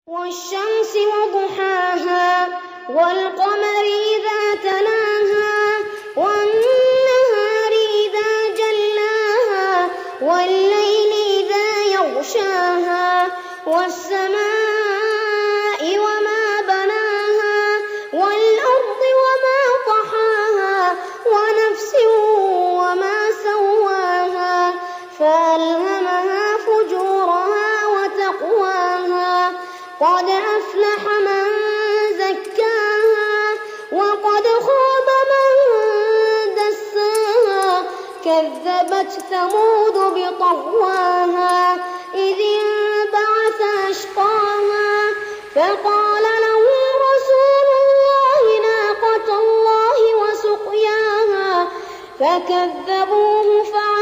والشمس وضحاها والقمر إذا تلاها والنهار إذا جلاها والليل إذا يغشاها والسماء وما بناها والأرض وما طحاها ونفس وما سواها فألهمها فجورها وتقواها قد أفلح من زكاها وقد خاب من دساها كذبت ثمود بطغواها إذ انبعث أشقاها فقال لهم رسول الله ناقة الله وسقياها فكذبوه فعقروها.